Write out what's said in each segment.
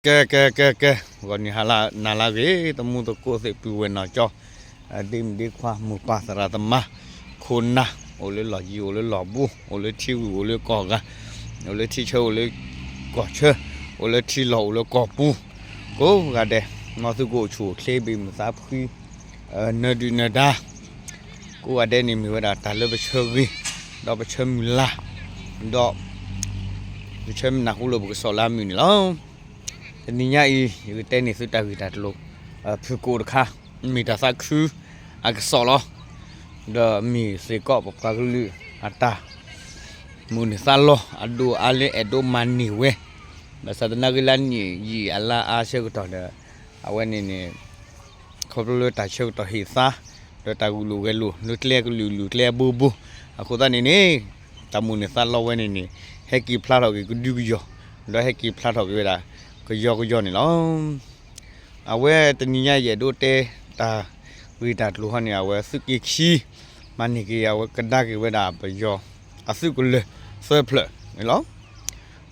ကဲ ကဲ ကဲ ကဲ, ဂီၤနံၤဟါလၢနၤလၢအဂ့ၤ, သမူသကိးသ့ၣ်ပုၢ်ဝဲၢ်နီၢ်ကၠီ, ဒ့မုၣ်ဒ့ခွါ မိၢ်ပၢ်သရၣ်သမါ, ခိၣ်နၢ်, အိၣ်လၢလီၢ်ယံၤအိၣ်လၢလီၢ်ဘူး, အိၣ်လၢထံဂုၤအိၣ်လၢကီၢ်ဂၤ, အိၣ်လၢထံဆၢအိၣ်လၢကီၢ်ဆၢ, အိၣ်လၢထံလီၢ်အိၣ်လၢကီၢ်ပူၤ, ကိးဂၤဒဲး, မ်သုကအိၣ်ဆူၣ်အိၣ်ချ့ ဘၣ်မုာ်သးဖှံ နၢၤဒုၣ်နၢၤဒါ, ကိးဂၤဒဲးန့ၣ်မ့ၢ်ဝဲဒၣ်တၢ်လၢပဆၢဂ့ၤ, ဒီးပဆၢမုၢ်လၢ်, ဒီး ပဆၢမုၢ်နၢ်ဟူလၢပကစီၣ်လၢအမုာ်န့ၣ်လီၤ. တနံၤညါအံၤ ယကတဲန့ၢ်သုတၢ်ဂ့ၢ်တၢ်ကျိၤ ဖုၣ်ကိာ်တခါ, မ့ၢ်တၢ်သးခုအကစီၣ်လီၤ. ဒီးမ့ၢ်စ့ၢ်ကီးပပှၤကလုာ်အတၢ် မုၢ်န့ၢ်သးလီ အဒိၣ်အါလၢအဲၣ်ဒိးမၤန့ၢ်ဝဲ, ဘၣ်ဆၣ်သနာ်က့လၢအနံၣ်ယံာ်အလါအါဆၢကတီၢ်ဒီး အဝဲန့ၣ်န့ၣ် ခီဖျိလၢတၢ်ဆၢကတီၢ်ဟ့ၣ်သါ, ဒီးတၢ်ဂုာ်လိာ်ဂဲၤလိာ် လၢကျဲကလုာ်ကလုာ်ကျဲအဘိဘိ, အဃိသတးန့ၣ်န့ၣ် တၢ်မုၢ်န့ၢ်သးလီဝဲန့ၣ်န့ၣ် ဟဲက့ၤဖျါထီၣ်က့ၤကဒုကယီၢ်, ဒီးဟဲက့ၤဖျါထီၣ်က့ၤဝဲဒၣ် ကယီကယီန့ၣ်လီၤ. အဝဲတနံၤညါယအဲၣ်ဒိးတဲ တၢ်ဂ့ၢ်တၢ်ကျိၤဟီန့ၣ် အဝဲသုးက့ခံ မၤန့ၢ်က့ၤ အဝဲကဒါက့ၤဝဲဒၣ်ပယီၤ အသုးကလၢၤသၢဖျၢၣ်န့ၣ်လီၤ.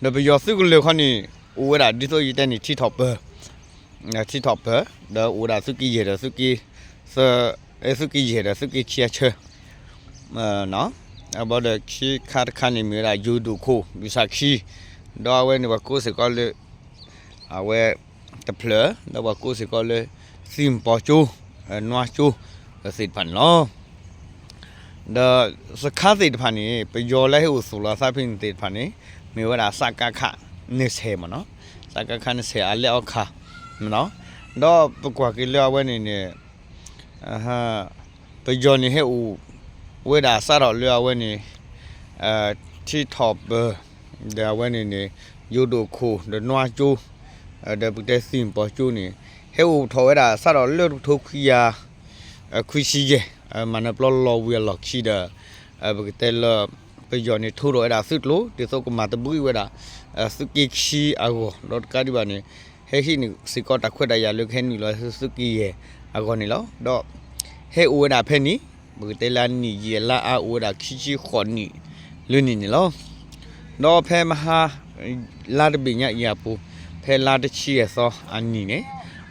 ဒီးပယီၤသုးကလၢၤခီန့ၣ် အိၣ်ဝဲဒၣ်ဒ်သိးယတဲန့ၣ် ထံထီၣ်ပၢၤ ထံထီၣ်ပၢၤ, ဒီးအိၣ်ဝဲဒၣ်သုးက့ယဲၢ်ဒီးသုးက့ သုးက့ယဲၢ်ဒီးသုးက့ခံအဆၢ, အဘီဒီးခံခါတခါန့ၣ်မ့ၢ်ဝဲဒၣ်ယိၤဒိၣ်ခိၣ် ဘုၣ်စၣ်ခံ, ဒီးအဝဲန့ၣ်ပှၤကိးစ့ၢ်ကီးလၢ အဝဲတဖျၢၣ်, ဒီးပှၤကိးစ့ၢ်ကီးလၢ သံၣ်ပီၤကၠိ, နွါကၠိသ့ၣ်တဖၣ်န့ၣ်လီၤ. ဒီးစခါသ့ၣ်တဖၣ်န့ၣ် ပယီၤလၢဟဲအိၣ်သူၣ်လီၤသးဖဲန့ၣ်သ့ၣ်တဖၣ်န့ၣ် မ့ၢ်ဝဲဒၣ် စကခ နဆဲးမ့ၢ်နီၤ, စကခ နဆဲးအလဲအီခါမ့ၢ်နီၤ, ဒီးပကွၢ်က့ၤလၢအဝဲန့ၣ်န့ၣ် ပယီၤန့ၣ်ဟဲအိၣ်ဝဲဒၣ်စးထီၣ်လၢအဝဲန့ၣ် ထံထီၣ်ပၢၤ, ဒီးအဝဲန့ၣ်န့ၣ် ယိၤဒိၣ်ခိၣ် ဒီးနွါကၠိ, ဒီးပကတဲသံၣ်ပီၤကၠိန့ၣ် ဟဲအိၣ်ထီၣ်ဝဲဒၣ်စးထီၣ်လၢတကထိခွံကယၤ ခွံဆံယဲၢ်, မၤနၢၤပျီလီၤဝံၤအလီၢ်ခံဒီး ပကတဲလၢ ပယီၤန့ၣ်ထိထီၣ်ဝဲဒၣ်သုးကျိၤ ဒ်သိးကမၤတဘှံးဝဲဒၣ် သုးက့ခံအဂီၢ်, ဒီးတကးဒံးဘၣ်န့ၣ် ဟဲဟံးန့ၢ်စ့ၢ်ကီးတၢ်ခွဲးတၢ်ယာ်လၢကဟဲနုာ်လီၤသုးက့ယဲၢ်အဂီၢ်န့ၣ်လီၤ. ဒီးဟဲအိၣ်ဝဲဒၣ်ဖဲန့ၣ် ပကတဲလၢအနံၣ်ယံာ်အလါအါအိၣ်ဝဲဒၣ်ခံဆံဃိးနံၣ်လၢန့ၣ်န့ၣ်လီၤ. ဒီးဖဲမဟါ လါတဘ့ၣ်ညါအံၤအပူၤ ဖဲလါတဆံယဲၢ်သီအနံၤန့ၣ်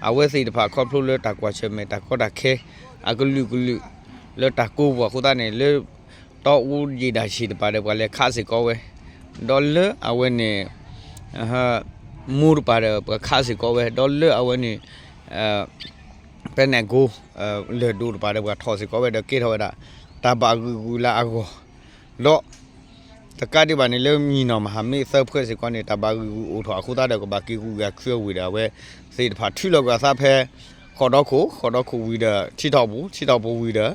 အဝဲသ့ၣ်တဖၣ်ခီဖျိလၢတၢ်ကွၢ်ဆၢၣ်မဲာ်တၢ်ကီတၢ်ခဲ အကလုာ်ကလုာ် လၢတၢ်ကိးပူၤအဃိသတးန့ၣ် လၢတီအူယံာ်ဒၣ်ဆံးတပၤဒီး ပှၤလဲၤခးစ့ၢ်ကီးဝဲ, ဒီးလၢအဝဲန့ၣ် မူတပၤဒီး ပှၤခးစ့ၢ်ကီးဝဲ, ဒီးလၢအဝဲန့ၣ် ပဲနဲၣ်ကိ လၢၢ်ဒိၣ်တပၤဒီး ပှၤထီၣ်စ့ၢ်ကီးဝဲဒီးကဲထီၣ်ဝဲဒၣ် တၢ်ဘၣ်ဂုာ်ဂုာ်လၢအဂီၢ်, ဒီး တကးဒံးဘၣ်န့ၣ် လၢညီၣ်နီၢ်မဟာမိတ်သၢဖုစ့ၢ်ကီးန့ၣ် တၢ်ဘၣ်ဂုာ်ဂုာ်အိၣ်ထီၣ်အဃိသတးဒီး ကဘၣ်က့ၤဂုၤက့ၤခုအဝံၤဒီး အဝဲသ့ၣ်တဖၣ်ထုးလီၤကွံာ်အသးဖဲ ဃိးဒီခိၣ်, ဃိးဒီခိၣ်ဝံၤဒီး ထံထီၣ်ပူၤ, ထံထီၣ်ပူၤဝံၤ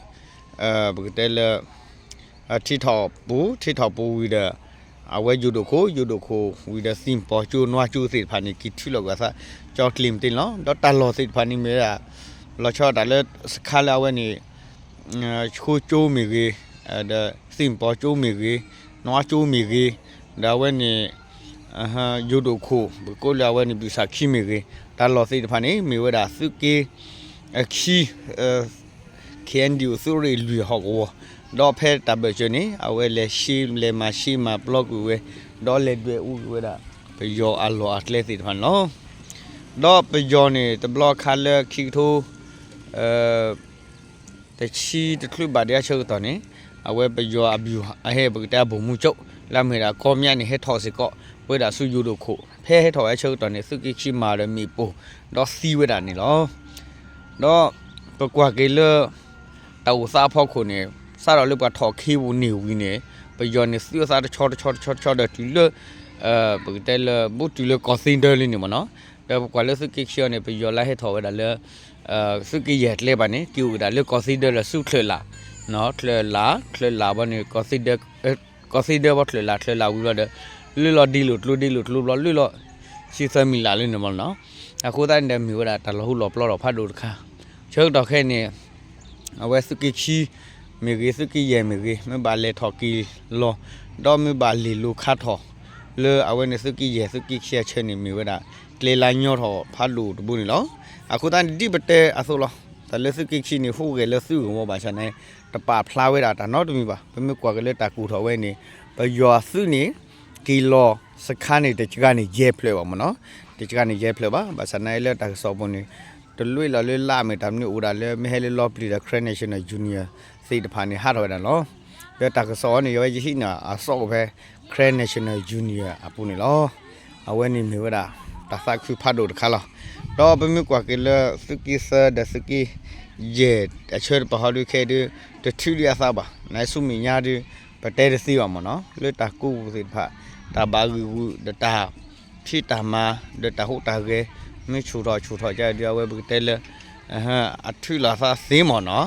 ဒီး ပကတဲလၢ ထံထီၣ်ပူၤ, ထံထီၣ်ပူၤဝံၤဒီး အဝဲယိၤဒိၣ်ခိၣ်, ယိၤဒိၣ်ခိၣ်ဝံၤဒီး သံၣ်ပီၤကၠိ နွါကၠိသ့ၣ်တဖၣ်န့ၣ် က့ၤထုးလီၤကွံာ်အသး ကၠီကျ့မတ့ၢ်န့ၣ်လီၤ. ဒီးတၢ်လီၢ်သ့ၣ်တဖၣ်န့ၣ်မ့ၢ်ဝဲဒၣ် လီၤဆီဒၣ်တၢ်လၢစခါလၢအဝဲန့ၣ် ဆိကၠိမ့ၢ်ဂ့ၤ, ဒီးသံၣ်ပီၤကၠိမ့ၢ်ဂ့ၤ, နွါကၠိမ့ၢ်ဂ့ၤ, ဒီးအဝဲန့ၣ် ယိၤဒိၣ်ခိၣ် ပကိးလၢအဝဲန့ၣ် ဘုၣ်စၣ်ခံမ့ၢ်ဂ့ၤ, တၢ်လီၢ်သ့ၣ်တဖၣ်န့ၣ် မ့ၢ်ဝဲဒၣ်သုးက့ခံ KNDO သုးရ့ၣ်လွံၢ်ဟီၣ်ကဝီၤ, ဒီးဖဲတၢ်ဘၢၣ်စၢၤန့ၣ် အဝဲလဲၤရှဲ လဲၤမၤရှဲမၤပျီကွံာ်ဝဲ, ဒီးလဲၤဒွဲၣ်အူကွံာ်ဝဲဒၣ် ပယီၤအလီၢ်အကျဲသ့ၣ်တဖၣ်န့ၣ်လီၤ. ဒီးပယီၤန့ၣ် တဘျီခါလၢခံကထိ တဆံတချုးဘၣ်ဒံးအဆၢကတီၢ်န့ၣ် အဝဲပယီၤအဘျုးအဟဲ ပကတဲအဗိုလ်မှူးချုပ် လၢအမ့ၢ်ဒၣ်ကီမၠါန့ၣ် ဟဲထီၣ်စ့ၢ်ကီးဝဲဒၣ်ဆူယိၤဒိၣ်ခိၣ်, ဖဲဟဲထီၣ်ဝဲအဆၢကတီၢ်န့ၣ် သုးက့ခံမၤဒီးမ့ၣ်ပိၢ် ဒီးသံဝဲဒၣ်န့ၣ်လီၤ. ဒီးပကွၢ်က့ၤလၢ တၢ်အိၣ်သးအဖီခိၣ်န့ၣ် စးထီၣ်လၢပှၤထီၣ်ခ့ပူၤန့ၢ်ဝံၤန့ၣ် ပယီၤန့ၣ်သုးအသးတဆီတဆီတဆီတဆီဒီးတုၤလၢ ပကတဲလၢ ဘူးတုၤလၢကီၢ်သ့ဒၢလံန့ၣ်မ့ၢ်နီၤ, ဒီးပကွၢ်လၢသုးက့ခံအီၤန့ၣ် ပယီၤလၢဟဲထီၣ်ဝဲဒၣ်လၢ သုးက့ယဲၢ်ကျဲဘၣ်န့ၣ် က့ၤအိၣ်ဝဲဒၣ်လၢကီၢ်သ့ဒၢလၢဆူချၢၣ်လာ်, ချၢၣ်လာ် ချၢၣ်လာ်ဘီန့ၣ် ကီၢ်သ့ဒၢဘီချၢၣ်လာ် ချၢၣ်လာ်ဝံၤဘျီဒီး လၢလီၤဒ့လိာ်ကျိ ဒ့လိာ်ကျိဘျီ လၢလီၤ ဆံသၢမံၤလးလံန့ၣ်မ့ၢ်နီၤ, အဃိသတးန့ၣ်ဒီးမ့ၢ်ဝဲဒၣ်တၢ်လီၤဟူလီၤပျီထီၣ်ဖးဒိၣ်တခါ, ဆၢကတီၢ်ခဲအံၤန့ၣ် အဝဲသုးက့ခံမ့ၢ်ဂ့ၤ သုးက့ယဲၢ်မ့ၢ်ဂ့ၤ မ့ၢ်ဘၣ်လဲၤထီၣ်က့ၤလီၤ ဒီးမ့ၢ်ဘၣ်လဲၤလိၤခါထီၣ် လၢအဝဲန့ၣ်သုးက့ယဲၢ်သုးက့ခံအဆၢန့ၣ် မ့ၢ်ဝဲဒၣ် ကျဲလၢညီထီၣ်ဖးဒိၣ်တဘိန့ၣ်လီၤ. အဃိသတးန့ၣ်ဒ်ပတဲအသိးလီၤ, တၢ်လၢသုးက့ခံန့ၣ် ဟူးဂဲၤလၢသုးဂ့ၢ်ဝီဘၣ်ဆၣ်န့ၣ် တပာ်ဖျါဝဲဒၣ်တၢ်နီတမံၤဘၣ်. ပမ့ၢ်ကွၢ်က့ၤလၢတၢ်ကူၣ်ထီၣ်ဝဲန့ၣ် ပယီၤအသုးန့ၣ် က့ၤလီၤစခါန့ၣ်တကဂၤန့ၣ် ယဲၢ်ဖျၢၣ်ဘၣ်မ့ၢ်နီၤ, တ ကကန့ၣ်ယဲၢ်ဖျၢၣ်ဘၣ်, ဘၣ်ဆၣ်နာ်လၢတၢ်ကစီၣ်ပူၤန့ၣ် တလွဲၢ်လီၤလၢလါမ့ၢ်တၢ်မနုၤအိၣ်ဒၣ်လၢ မ့ၢ်ဟဲလၢလီပျံၤဒီး Karen National Union သ့ၣ်တဖၣ်န့ၣ် ဟးထီၣ်ဝဲဒၣ်လီၤ. ဒီးတၢ်ကစီၣ်အံၤန့ၣ် ယဝဲယဟံးန့ၢ်အစီအိၣ်ဖဲ Karen National Union အပူၤန့ၣ်လီၤ. အဝဲန့ၣ်မ့ၢ်ဝဲဒၣ် တၢ်သးခုဖးဒိၣ်တခါလီၤ. ဒီးပမ့ၢ်ကွၢ်က့ၤလၢ သုးက့သၢဒီးသုးက့ယဲၢ် အဆၢတပၤဟီဒုးခဲအံၤဒုး တထုးဒံးအသးဘၣ်, နစုမ့ၢ်ညါဒုး ပတဲတသ့ဘၣ်မ့ၢ်နီၤ, လၢတၢ်ကိးပူၤသ့ၣ်တဖၣ် တၢ်ဘၣ်ဂံာ်ဂူာ်ဒီးတၢ်ဖံးတၢ်မၤ ဒီးတၢ်ဟူးတၢ်ဂဲၤ မ့ၢ်ဆူၣ်ထီၣ်ဆူၣ်ထီၣ်ကဒီး အဝဲပကတဲလၢ အထုးလီၤသးသ့မ့ၢ်နီၤ.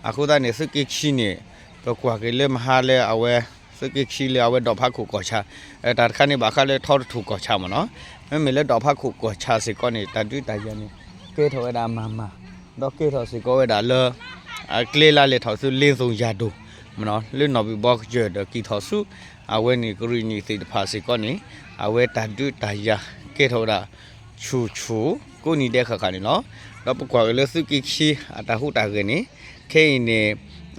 အဃိသတးန့ၣ် သုးက့ခံန့ၣ် ပကွၢ်က့ၤလၢမဟါလၢအဝဲ သုးက့ခံလၢအဝဲဒီးဖးခိၣ်ကီၢ်ဆၣ် တၢ်တခါန့ၣ်ဘၣ်ဃးလၢထီတထူၣ်ကီၢ်ဆၣ်မ့ၢ်နီၤ. မ့မ့ၢ်လၢဒီးဖးခိၣ်ကီၢ်ဆၣ်စ့ၢ်ကီးန့ၣ် တၢ်ဒုးတၢ်ယၤန့ၣ် ကဲထီၣ်ဝဲဒၣ်မၤမၤ ဒီးကဲထီၣ်စ့ၢ်ကီးဝဲဒၣ်လၢ အကျဲလါလဲၤထီၣ်ဆူလ့သိၣ်ယၤဒိၣ်မ့ၢ်နီၤ, လၢနီၣ်ဘံၣ်ဘီကစၢၢ်ဒီးက့ၤထီၣ်ဆူ အဝဲန့ၣ်ကရံၣ်နံၣ်သ့ၣ်တဖၣ်စ့ၢ်ကီးန့ၣ် အဝဲတၢ်ဒုးတၢ်ယၤကဲထီၣ်ဝဲဒၣ် ဆူၣ်ဆူၣ် ကိးနံၤဒဲးဃၣ်ဃၣ်န့ၣ်လီၤ. ဒီးပကွၢ်က့ၤလၢသုးက့ခံအတၢ်ဟူးတၢ်ဂဲၤန့ၣ် ခဲအံၤန့ၣ်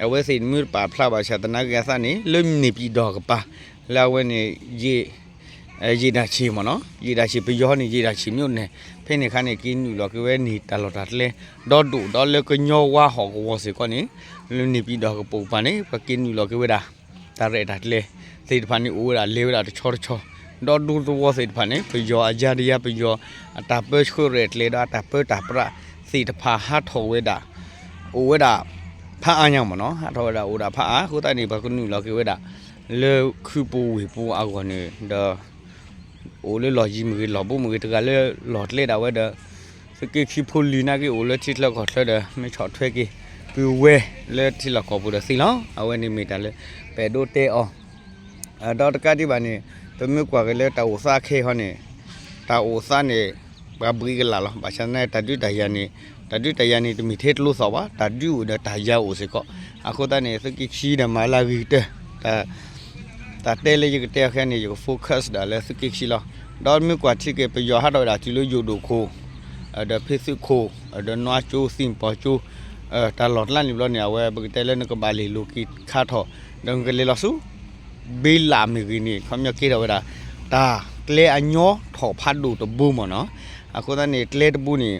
အဝဲသ့ၣ်မ့ၢ်တပာ်ဖျါဘၣ်ဆၣ်သနာ်က့အသးန့ၣ် လၢန့ၣ်ပံၤဒီၣ်ကပၤ လၢအဝဲန့ၣ် ယ့ၣ်ဒၣ်ဆံးမ့ၢ်နီၤ, ယ့ၣ်ဒၣ်ဆံး ပယီၤန့ၣ် ယ့ၣ်ဒၣ်ဆံး မြို့နယ် ဖဲန့ၣ်အခါန့ၣ် က့ၤနုာ်လီၤက့ၤဝဲန့ၣ် တၢ်လီၢ်တၢ်ကျဲ ဒီဒိၣ် ဒီးလၢကညီဝါဟီၣ်ကဝီၤစ့ၢ်ကီးန့ၣ် လၢန့ၣ်ပံၤဒီၣ်ကပိာ်ကပၤန့ၣ် ပှၤက့ၤနုာ်လီၤက့ၤဝဲဒၣ် တၢ်ရဲၣ်တၢ်ကျဲၤသ့ၣ်တဖၣ်န့ၣ် အိၣ်ဝဲဒၣ်လဲၤဝဲဒၣ်တဆီတဆီ ဒီဒူသဝီသ့ၣ်တဖၣ်န့ၣ် ပယီၤအယါတယါ ပယီၤအတၢ်ပၢဆှၢရဲၣ်ကျဲၤဒီးအတၢ်ပၢတၢ်ပြးသ့ၣ်တဖၣ်ဟးထီၣ်ဝဲဒၣ် အိၣ်ဝဲဒၣ်ဖးအါညါမ့ၢ်နီၤ, ဟးထီၣ်ဝဲဒၣ်အိၣ်ဒၣ်ဖးအါ အဃိသတးန့ၣ် ပှၤကနုာ်လီၤက့ၤဝဲဒၣ် လၢခုပူၤဝ့ၢ်ပူၤအဂီၢ်န့ၣ်ဒီး အိၣ်လၢလီၢ်ယံၤမ့ၢ်ဂ့ၤ လီၢ်ဘူးမ့ၢ်ဂ့ၤ တဂၤလၢလီၢ်ကျဲဒၣ်ဝဲဒီး သုးက့ခံဖိလံၤနာ်က့ အိၣ်လၢထံချၢကီၢ်ချၢဒီး မ့ၢ်ဆီၣ်ထွဲက့ၤ ပုၢ်ဝဲၢ်လၢထံလီၢ်ကီၢ်ပူၤဒီးသ့လီၤ. အဝဲန့ၣ်မ့ၢ်တၢ်လၢ ပအဲၣ်ဒိးတဲအီၤ ဒီးတကးဒံးဘၣ်န့ၣ် ပမ့ၢ်ကွၢ်က့ၤလၢတၢ်အိၣ်သးခဲအံၤဟီန့ၣ် တၢ်အိၣ်သးန့ၣ် ပှၤဘှံးကလာ်လီၤ. ဘၣ်ဆၣ်သနာ်က့ တၢ်ဒုးတၢ်ယၤန့ၣ် တၢ်ဒုးတၢ်ယၤန့ၣ် တမ့ၢ်ထဲတလိၤသီၣ်ဘၣ်, တၢ်ဒုးအိၣ်ဒီးတၢ်ယၤအိၣ်စ့ၢ်ကီး. အဃိသတးန့ၣ် သုးက့ခံဒီးမၤလၢအဂ့ၤကတၢၢ် တၢ်တဲလၢယကတဲအီၤခဲအံၤန့ၣ် ယက focus ဒၣ်လၢသုးက့ခံလီၤ. ဒီးမ့ၢ်ကွၢ်ထံက့ၤ ပယီၤဟးထီၣ်ဝဲဒၣ်တုၤလၢယိၤဒိၣ်ခိၣ် ဒီးဖ့သုးခိၣ် ဒီးနွါကၠိ သံၣ်ပီၤကၠိ တၢ်လီၢ်ကျါန့ၣ်ဘျီန့ၣ် အဝဲပကတဲလၢနကဘၣ်လဲၤလိၤက့ၤခါထီၣ် ဒီးနကလဲၤလီၤဆူ ဘ့လးမ့ၢ်ဂ့ၤန့ၣ် ခီပညီကဲထီၣ်ဝဲဒၣ် တၢ်ကျဲအညီထီၣ်ဖးဒိၣ်တဘိမ့ၢ်နီၤ. အဃိသတးန့ၣ် ကျဲတဘိန့ၣ်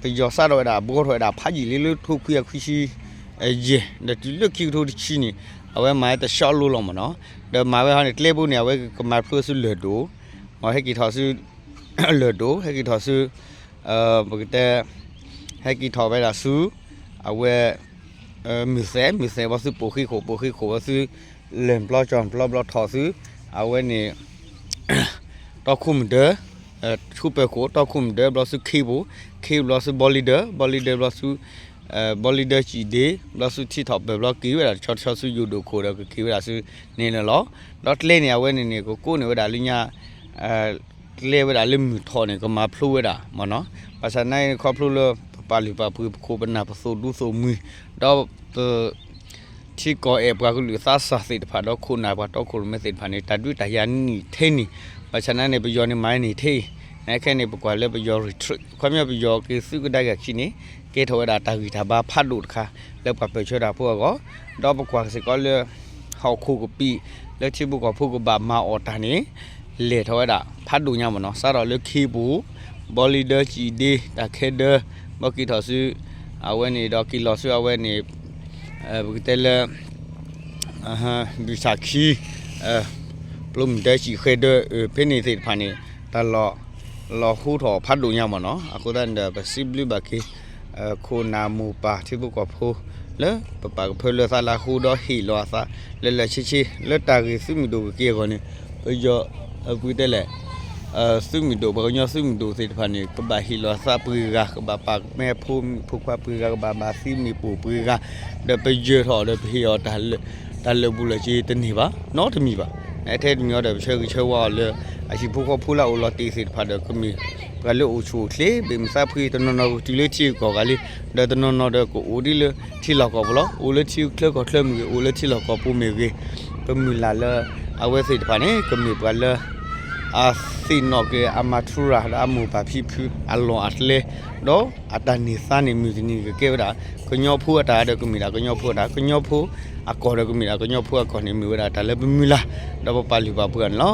ပယီၤစးထီၣ်ဝဲဒၣ် ဘှီထီၣ်ဝဲဒၣ်ဖးယံာ်လံလၢထိခွံကယၤခွံဆံယဲၢ် ဒီးတုၤလၢခံကထိတဆံန့ၣ် အဝဲမၤဝဲတဆှီလိလီၤမ့ၢ်နီၤ. ဒီးမၤဝဲဟီန့ၣ် ကျဲဘိန့ၣ် အဝဲကမၤဖျိဆူလၢၢ်ဒိၣ် မ့ၢ်ဟဲက့ၤထီၣ်ဆူ လၢၢ်ဒိၣ် ဟဲက့ၤထီၣ်ဆူ ပကတဲ ဟဲက့ၤထီၣ်ဝဲဒၣ်ဆူ အဝဲ မုၢ်သဲး မုၢ်သဲးဘျီဆူပိာ်ဃ့ခိၣ် ပိာ်ဃ့ခိၣ်ဘျီဆူ လဲၣ်ပျီကၠီၣ်ပျီဘျီထီၣ်ဆူ အဝဲန့ၣ် တီခိၣ်မုၢ်ဒၢ ဆူပၢၤခိၣ် တီခိၣ်မုၢ်ဒၢဘျီဆူခ့ပူၤ ခ့ပူၤဘျီဆူဘီလံဒၢ ဘီလံဒၢဘျီဆူ ဘီလံဒၢစံၣ်ဒ့ ဘျီဆူထံထီၣ်ပၢၢ်ဘျီက့ၤဝဲဒၣ်တဆီတဆီဆူယိၤဒိၣ်ခိၣ်ဒီး ကက့ၤဝဲဒၣ်ဆူန့ၣ်လီၤ. ဒီးကျဲန့ၣ် အဝဲန့ၣ်န့ၣ် ကကိးန့ၢ်ဝဲဒၣ်လၢညါ ကျဲဝဲဒၣ်လၢမုၢ်ထီၣ်န့ၣ် ကမၤဖျိဝဲဒၣ်မ့ၢ်နီၤ. ဘၣ်ဆၣ်နာ်အံၤ ခီဖျိလၢပပာ်လုၢ်ပာ်ပှ့ၤ ပခိၣ်ပနၢ်ပသိၣ်ဒူသိၣ်မှံၤ ဒီးပ ထံကီၢ်အဲၣ်ပှၤကလုာ်သးစၢ်သ့ၣ်တဖၣ် ဒီးခိၣ်နၢ်ပှၤတီခိၣ်ရိၣ်မဲသ့ၣ်တဖၣ်န့ၣ် တၢ်ဒုးတၢ်ယၤနံၣ်ထဲန့ၣ် ဘၣ်ဆၣ်နာ်န့ၣ် ပယီၤန့ၣ်မၤန့ၢ်ထဲအံၤ နခဲန့ၣ် ပကွၢ်လၢပယီၤ retreat ခီပညီပယီၤက့ၤသုးကဒါက့ၤအခံန့ၣ် ကဲထီၣ်ဝဲဒၣ်တၢ်ဂံၢ်တၢ်ဘါဖးဒိၣ်တခါ လၢပှၤပၢၢ်ဆၢတၢ်ဖိအဂီၢ် ဒီးပကွၢ်စ့ၢ်ကီးလၢ ဟီၣ်ခိၣ်ကပံာ် လၢထံဖိကီၢ်ဖိကဘၣ်မၤအီၣ်တၢ်န့ၣ် လဲၤထီၣ်ဝဲဒၣ်ဖးဒိၣ်ညါမ့ၢ်နီၤ. စးထီၣ်လၢခ့ပူၤ ဘီလံဒၢစံၣ်ဒ့ တၢ်ခဲဒၢ ဘီက့ၤထီၣ်ဆူ အဝဲန့ၣ်ဒီးက့ၤလီၤဆူအဝဲန့ၣ် ပကတဲလၢ ဘုၣ်ဆၣ်ခံ ပျိမုၢ်ဒၢစံၣ်ဃဲဒၢ ဖဲန့ၣ်သ့ၣ်တဖၣ်န့ၣ် တၢ်လီၢ် လီၤဟူထီၣ်ဖးဒိၣ်ညါမ့ၢ်နီၤ. အဃိသတးန့ၣ်ဒီး ပစံးဘျုးဘၣ်က့ၤ ခိၣ်နၢ်မိၢ်ပၢ်ထံဖိကီၢ်ဖိ လၢပပာ်ကဖၢလၢသးလၢအဃိဒီးဟ့ၣ်လီၤအသး လၢလၢဆ့ဆ့ လၢတၢ်ဂ့ၢ်သုးမုၢ်ဒိၣ်ကက့ၤအဂီၢ်န့ၣ် ပယီၤ ပကတဲလဲၣ် သုးမုၢ်ဒိၣ် ပှၤကညီသုးမုၢ်ဒိၣ်သ့ၣ်တဖၣ်န့ၣ် ကဘၣ်ဟ့ၣ်လီၤသးပှဲၤဂၤ ကဘၣ်ပာ်ကမဲဖိမုၣ်ဖိခွါပှဲၤဂၤ ကဘၣ်မၤသံမ့ၣ်ပိၢ်ပှဲၤဂၤ ဒီးပယၢၤထီၣ်ဒီးပဟ့ၣ်အီၤ တၢ်လၢာ်ဘူၣ်လၢာ်စ့တန့ၢ်ဘၣ် နီတမံၤဘၣ်. ထဲတမံၤအံၤဒီး ပဆၢဂ့ၤဆၢဝါအီၤလၢ အဟံၣ်ဖိဃီဖိလၢအအိၣ်လီၤတံၢ်သ့ၣ်တဖၣ်ဒီး ကမ့ၢ်ပှၤလၢအိၣ်ဆူၣ်အိၣ်ချ့ ဘၣ်မုာ်သးဖှံ တနီၤနီၤကတုၤလၢထံဂုၤကီၢ်ဂၤလံ ဒီးတနီၤနီၤဒီးကအိၣ်ဒ်လၢထံလီၢ်ကီၢ်ပူၤလီၤ. အိၣ်လၢထံချၢကီၢ်ချၢမ့ၢ်ဂ့ၤ အိၣ်လၢထံလီၢ်ကီၢ်ပူၤမ့ၢ်ဂ့ၤ ပမုၢ်လၢ်လၢ အဝဲသ့ၣ်တဖၣ်န့ၣ် ကမ့ၢ်ပှၤလၢ အသ့ၣ်နီၣ်က့ၤအမၤထူရၤ ဒီးအမိၢ်ပၢ်ဖံဖု အလီၢ်အကျဲ ဒီးအတၢ်န့ၢ်သါန့ၣ် မုၢ်တနံၤကကဲဝဲဒၣ် ကညီဖိအတၢ်ဒီးကမ့ၢ်ဒၣ်ကညီဖိအတၢ် ကညီဖိအကီၢ်ဒီးကမ့ၢ်ဒၣ်ကညီဖိအကီၢ်န့ၣ် မ့ၢ်ဝဲဒၣ်တၢ်လၢပမုၢ်လၢ် ဒီးပပာ်လုၢ်ပာ်ပှ့ၤအီၤန့ၣ်လီၤ.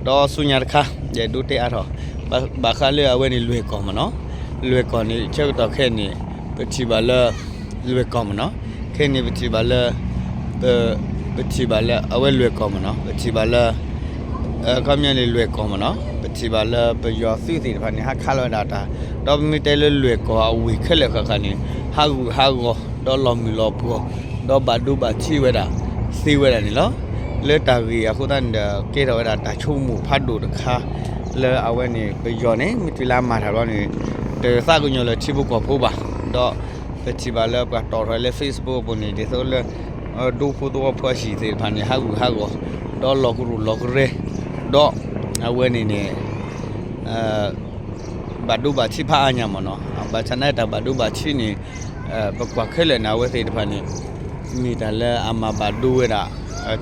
ဒီးဆူညါတခါ ယအဲၣ်ဒိးတဲအါထီၣ် ဘၣ်ဃးလၢအဝဲန့ၣ်လွဲၢ်ကီၢ်မ့ၢ်နီၤ, လွဲၢ်ကီၢ်န့ၣ် ဆၢကတီၢ်ခဲအံၤန့ၣ် ပထံၣ်ဘၣ်လၢ လွဲၢ်ကီၢ်မ့ၢ်နီၤ, ခဲအံၤန့ၣ်ပထံၣ်ဘၣ်လၢ ပ ပထံၣ်ဘၣ်လၢအဝဲလွဲၢ်ကီၢ်မ့ၢ်နီၤ, ပထံၣ်ဘၣ်လၢ ခီပညီန့ၣ်လွဲၢ်ကီၢ်မ့ၢ်နီၤ, ပထံၣ်ဘၣ်လၢပယီၤသုးသ့ၣ်တဖၣ်န့ၣ် ဟးခးလီၤဝဲဒၣ်တၢ်, ဒီးပမ့ၢ်တဲလၢလွဲၢ်ကီၢ်အဝ့ၢ်ခဲလၢာ်ဃၣ်ဃၣ်န့ၣ် ဟးဂူာ်ဟးဂီၤ ဒီးလီၤမုၢ်လီၤပှီၢ် ဒီးဘၣ်ဒိဘၣ်ထံးဝဲဒၣ် သ့ဝဲဒၣ်န့ၣ်လီၤ. လၢတၢ်ဂ့ၢ်အဃိသတးန့ၣ်ဒီး ကဲထီၣ်ဝဲဒၣ်တၢ်ဆိကမိၣ်ဖးဒိၣ်တခါ လၢအဝဲန့ၣ် ပယီၤန့ၣ် မ့ၢ်တုၤလၢအမၤတၢ်ဘျီန့ၣ် တသးကညီၤလၢၤထံဖိကီၢ်ဖိဘၣ်, ဒီးပထံၣ်ဘၣ်လၢပှၤတီၣ်ထီၣ်လၢ Facebook အပူၤန့ၣ် ဒ်သိးလၢ ဒူဖိသဝီဖိအဟံၣ်သ့ၣ်တဖၣ်န့ၣ် ဟးဂူာ်ဟးဂီၤ ဒီးလီၤကရူၢ်လီၤကရဲ ဒီးအဝဲန့ၣ်န့ၣ် ဘၣ်ဒိဘၣ်ထံးဖးအါညါမ့ၢ်နီၤ, ဘၣ်ဆၣ်နာ်တၢ်ဘၣ်ဒိဘၣ်ထံးန့ၣ် ပကွၢ်ခဲလၢာ်န့ၣ် အဝဲသ့ၣ်တဖၣ်န့ၣ် မ့ၢ်တၢ်လၢအမၤဘၣ်ဒိဝဲဒၣ်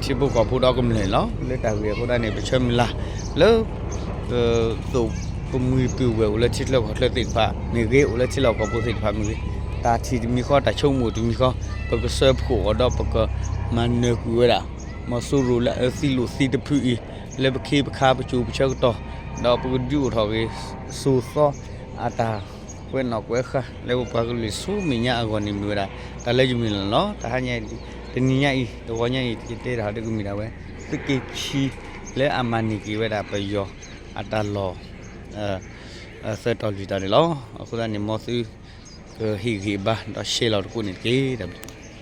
ထံဖိကီၢ်ဖိဒီးကမျၢၢ်လီၤ. လၢတၢ်ဂ့ၢ်အဃိသတးန့ၣ် ပဆၢမုၢ်လၢ်လၢ ပသိးပမှံၤပုၢ်ဝဲၢ်အိၣ်လၢထံချၢကီၢ်ချၢသ့ၣ်တဖၣ်မ့ၢ်ဂ့ၤ, အိၣ်လၢထံလီၢ်ကီၢ်ပူၤသ့ၣ်တဖၣ်မ့ၢ်ဂ့ၤ, တၢ်ထံၣ်တမံၤဃီ တၢ်ဆိကမိၣ်တမံၤဃီ ပကစၢဖှိၣ်အီၤဒီးပကမၤနၢၤကွံာ်ဝဲဒၣ် မီၤစိရိၤလၢအသံလိာ်သံတဖုအံၤ လၢပခ့ပခါပစိၤပဆၢကတီၢ် ဒီးပကဒုးအိၣ်ထီၣ်က့ၤ စိၤသီအတၢ်ကွဲးနီၣ်ကွဲးဃါ လၢပပှၤကလုာ်ဆူမဲာ်ညါအဂီၢ်န့ၣ်မ့ၢ်ဝဲဒၣ် တၢ်လၢယမုၢ်လၢ်လီၤ. တဟါညါအံၤ တနံၤညါအံၤ တဂီၤညါအံၤ ယတဲတၢ်ဟီဒ်ကမ့ၢ်ဒၣ်ဝဲ သုးက့ခံ လၢအမၤန့ၢ်က့ၤဝဲဒၣ်ပယီၤအတၢ်လီၢ် သၢတီၤလွံၢ်တီၤန့ၣ်လီၤ. အဃိသတးန့ၣ် မ်သုကဟ့ၣ်ဂံၢ်ဘါ ဒီး share လီၤတကိးန့ၣ်တက့ၢ်.